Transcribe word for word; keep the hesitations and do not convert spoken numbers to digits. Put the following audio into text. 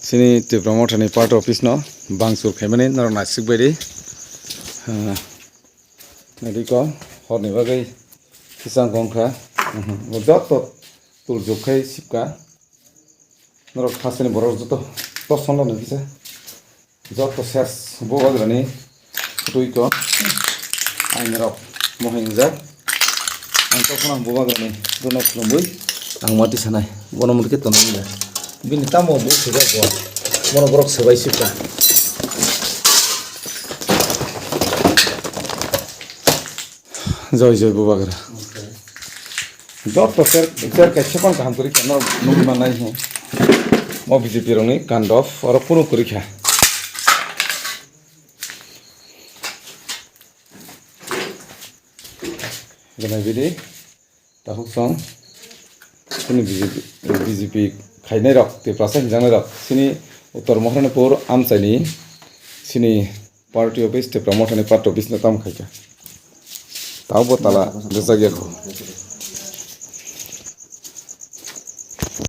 Chini Tipra Mothani party office no bangchur khaimani norok naisik bai di. Ah, nai di ko horni bagwi kisang kong kha. Mhm. Bo joto tul juk khai sipka. Norok khasani borok joto toson no kisa. Joto ses bo bagrani twi ko. Ang rok mohai wngjak. Ang tokon ang bo bagrani dono khulumwi ang mati sanai. Bono murke tono wngya. Bini tamo bo sibak bo. Bono borok sebai sibka. Joi joi bo bagra. Joto ter ter kaisa phano kaham kwrwi kha, norok nugwi mannai he. Mo B J P rokni kandop oro phunu kwrwi kha. Ganai bidi takhuk song chini B J P, B J P khainai rok, Tiprasa hinjaknai rok, chini Uttor Maharanipur amchaini chini party office, Tipra Mothani party office no tamo khaikha. Tabo tala rijak ya kho.